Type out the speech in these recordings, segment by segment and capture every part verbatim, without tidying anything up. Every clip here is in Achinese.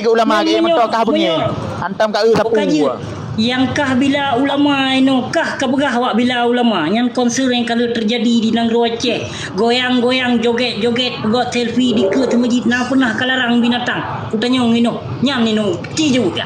Keu ulama keu meutoh kah beungéh. Hantom ka eu sapu. Nyang kah bila ulama inoe, kah ka peugah awak bila ulama. Nyan konser nyang ka lheueh teujadi di nanggroe Aceh. Goyang-goyang, joget-joget, peugöt selfie dikeue teumeujid, na peunah ka larang binatang. Kutanyong inoe, nyan inoe, ci jeuet kah?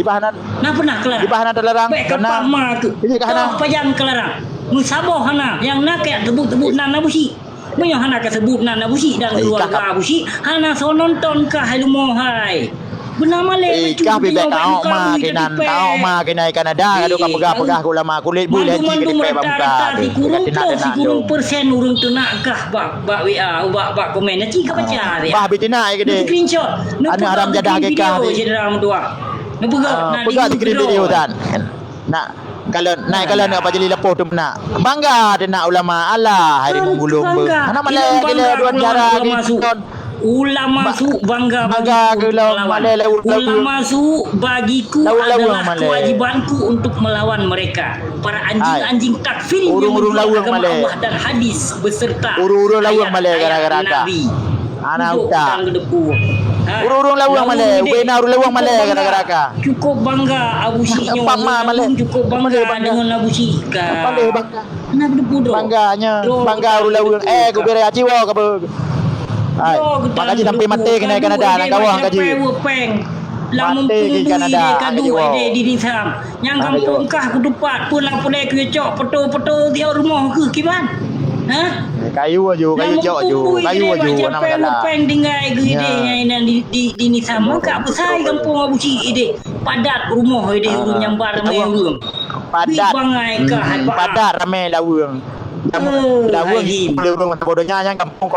Kiban na, na peunah ka larang? Kiban na teularang? Bèk ka pama keu. Toh pajan ka larang? Meusaboh hana, nyang na keu teubut-teubut nan Abu Syik. Meunyoe hana kaseubut nan Abu Syik dan keuluwarga Abu Syik, hana soe nonton kah hai leumo hai. Beuna malèe. Eh, kah bibèk taok ma keunan, taok ma keunan Kanada, gadoh ka peugah-peugah keu ulama kulit bui lé cit keu dipèk bak muka. Sikureueng ploh, sikureueng persen ureueng teunak kah bak, bak W A, bak, bak komen. Ci ka baca. Bah bitina ai gede. Screenshot. Aneuk haram jadah keu kah. Neupeugah, peugah sikeubiet video tan. Nak Kalon, nai kalon apa jadi lepoh tu meunak. Bangga teunak ulama Allah, hai rimueng gulong beu. Hana malèe gila dua cara ulama su. Ulama su bangga bagi ulama. Ulama su bagiku adalah kewajibanku untuk melawan mereka. Para anjing-anjing takfir yang melanggar agama Allah dan hadis beserta ayat-ayat Nabi. Hana utak. Ureueng-ureueng laweueng malèe, ubena ureueng laweueng malèe gara-gara ka. Cukup bangga Abu Syik nyoe. Cukup bangga dengan Abu Syik ka. Bangga nyoe, bangga ureueng laweueng. Eh, kuberi aci woe ka beu. Hai, bak gaji sampai maté keunan Kanada, nang gawah gaji. Maté keu Kanada, gaji woe. Nyang gampông kah kutupat, peue na peureulèe keu cok, poto-poto tiep rumoh keuh kiban? Hah? Kayu aju, kayu cok aju, kayu aju, hana masalah. Pèng tinggai keu idéh nyang di, di, di Nisam. Ka besai gampông Abu Syik idéh. Padat rumoh idéh ureueng nyang ba ramé ureueng. Padat. Bangai kah, padat ramé laweueng. Laweueng, ureueng masa bodoh nyan, nyan gampông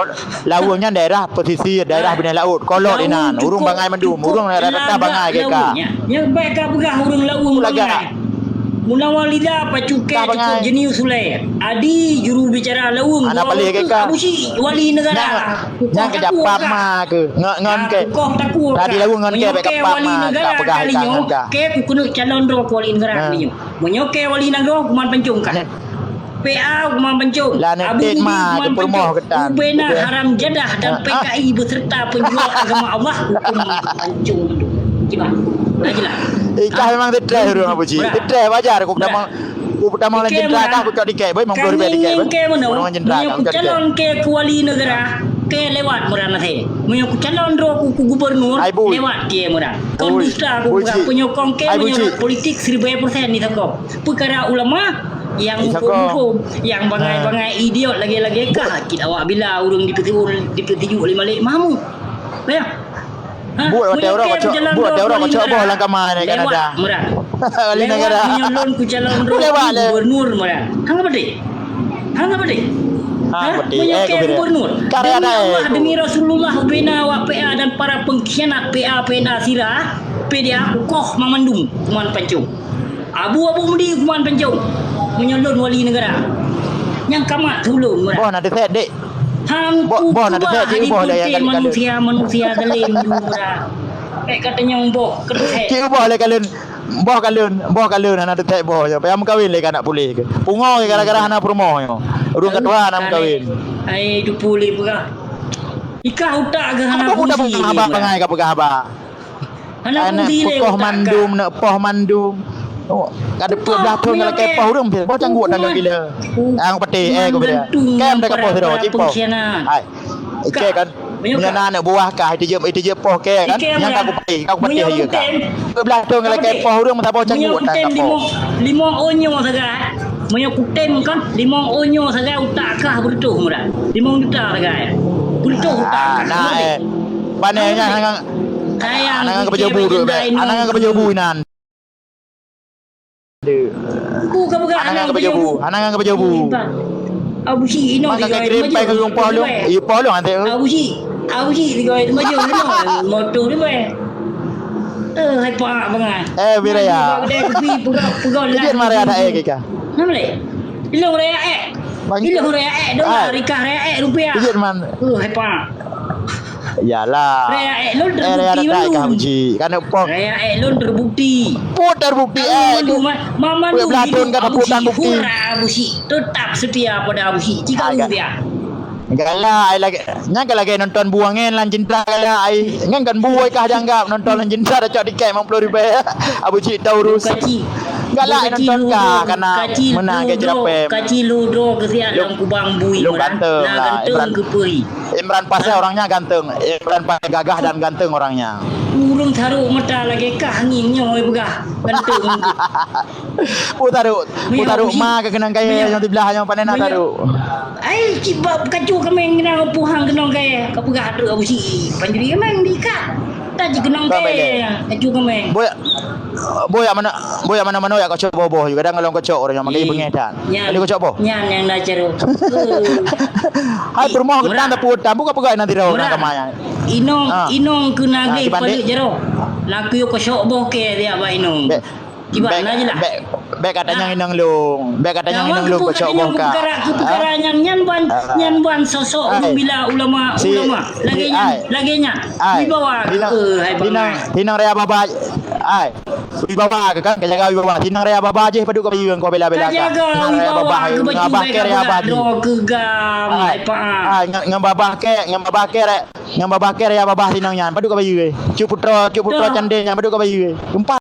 Laweueng nyan daerah pesisir, daerah binéh laôt, kolot inan. Ureueng bangai mandum, ureueng daerah rata bangai ke ka. Nyan bèk ka peugah ureueng Laweueng bangai. Mula Walida pacu kèe cukup jenius ulèe. Adi juru bicara Laweueng. Hana paléh ke ka. Abu Syik wali negara. Nyan keu japat ma ke. Ngon, ngon ke. Tadi Laweueng ngon ke bèk ka pat ma, ka peugah ikan ngon ka. Kèe ku keuneuk calon droe ku wali negara nyoe. Meunyoe kèe wali nanggroe, hukuman pancong ka. P A hukuman pancong, Abu Budi hukuman pancong, Ubena haram jadah dan P K I beserta penjual agama Allah hukuman pancong. Kiban? Nah, jelas. Ikah memang stress ureueng Abu Syik. Stress wajar, ku pertama, ku pertama lawan jenderal kah, ku cok tiket, boy, lima puluh ribu tiket, boy. Pertama jenderal kah, ku cok tiket. Calon ke kuali negara, ke lewat meuran nasib. Meunyoe ku calon droe ku, ku gubernur, lewat ke meuran. Kon dusta ku peugah, penyokong ke menyerang politik seribu persen di Songkong. Peukara ulama nyang muphom-muphom, nyang bangai-bangai idiot lagèe-lagèe kah, cit awak bila ureueng dipeusiur, dipeusijuk lé Malik Mahmud. Ya. Ha? Buet watèe uroe kocok, buet watèe uroe kocok boh lam kama nyan Kanada. Lewat meuran. Wali negara. Lewat meunyoe lôn kucalon droe gubernur meuran. Hang ka padé? Hang ka padé? Hang ka padé? Meunyoe kèe gubernur. Demi Allah, demi Rasulullah, ubena awak P A dan para pengkhianat P A, P N A sira, P D A kukoh mamandum kuman pancong. Abu-abu mudi kuman pancong. Meunyoe lôn wali negara. Nyang kamat ulôn meurat. Boh na teuset, Dek. Hang boh, boh na teuset, Dek, boh daya kali-kali. Manusia-manusia zalim jura. Eh, katanyong boh, keuteuset. Cik boh lé kalon, boh kalon, boh kalon hana teuset boh. Payah meukawen lé keu anak puléh ke. Pungo ke gara-gara hana peurumoh nyoe. Ureueng ka tuha hana meukawen. Ai, dupu lé peugah. Ikah utak ke hana fungsi. Abang bangai ka peugah haba. Aneuk peukoh mandum, neuk poh mandum. Oh, ka deuh peuet blah thon ngon lakèe poh ureueng pih. Poh cangguek tangga gila. Ang peti, eh, ku bida. Kem dah ka poh sidroe, cit poh. Hai. Ike kan. Meunyoe na aneuk buah kah, iteujeue, iteujeue poh ke kan. Nyang ka kupati, ka kupati hayeue kah. Peuet blah thon ngon lakèe poh ureueng meusaboh cangguek tangga poh. Limong, limong onyo sagai. Meunyoe kutem kan, limong onyo sagai utak kah beureutoh meurat. Limong juta sagai. Beureutoh utak kah. Nah, eh. Pane nyan hangang, hangang keupeujeubu duek bèk. Hangang keupeujeubu inan. Ku ka peugah hangang keupeujeubu. Hangang keupeujeubu. Abu Syik inoe. Masa ka kirim pèng keu poh lôn. Ih, poh lôn hanté. Abu Syik. Abu Syik tiga itu maju. Motor ni bèk. Eh, hai pak bangai. Eh, Biraya. Peugah, peugah. Ijin mari ada eh kika. Nama leh? Ilong raya eh. Ilong raya eh dolar, rikah raya eh rupiah. Ijin man. Uh, hai pak. Yalah. Raya eh lôn terbukti mandum. Kan poh. Raya eh lôn terbukti. Poh terbukti eh. Mandum, Maman. Peuet blah thon ka dapur tan bukti. Abu Syik. Tetap setia pada Abu Syik. Jika rupiah. Galak ai lagèe, nyan ka lagèe nonton bu angèn lam cinta galak ai. Nyan kan bu ai kah janggap nonton lam cinta dah cok tiket lima puluh ribu. Abu cit tahu urus. Kaci. Galak ai nonton kah kana kaci menang ke jerapem. Kaci lu dro ke siat lam kubang bui. Lu ganteng lah, Imran. Imran Pasha orangnya ganteng. Imran Pasha gagah dan ganteng orangnya. Ureueng sarok mata lagèe kah angin nyoe peugah. Ganteng. Pu tarok, pu tarok ma ka keunong kayèe nyang siblah nyoe panen na tarok. Ai cit bak kacu kameng kena puhang keunong kayèe ka peugah trok Abu Syiek. Panjuri kameng diikat. Dah cit keunong kayèe kacu kameng. Boy, boy mana, boy mana mana ya kocok boh-boh juga dah ngalong kocok orang yang makai bengeh dan. Ada kocok boh. Nyan yang dah cerok. Hai perumoh kita dah pun tabu ka peugah nanti dah orang kamanya. Inong, inong kena geh palik jero. Nak kuyuk kocok boh ke dia ba inong. Kiban na je lah. Bèk, bèk katanyong inong lôn. Bèk katanyong inong lôn kocok boh ka. Keu peukara nyan, nyan ban, nyan ban sosok bila ulama, ulama. Lagèe nyan, lagèe nyan. Wibawa ke, hai bang. Inong raya baba. Ai. Wibawa ke kan, ka jaga wibawa. Inong raya baba jih padub ka bayeue keu bela-bela ka. Ka jaga wibawa ke baju raya baba. Ai. Ai, ngon baba ke, ngon baba ke raya. Ngon babah kèe raya babah sinong nyan, padub ka bayeue. Cut Putroe, Cut Putroe Candé nyan, padub ka bayeue. Geumpa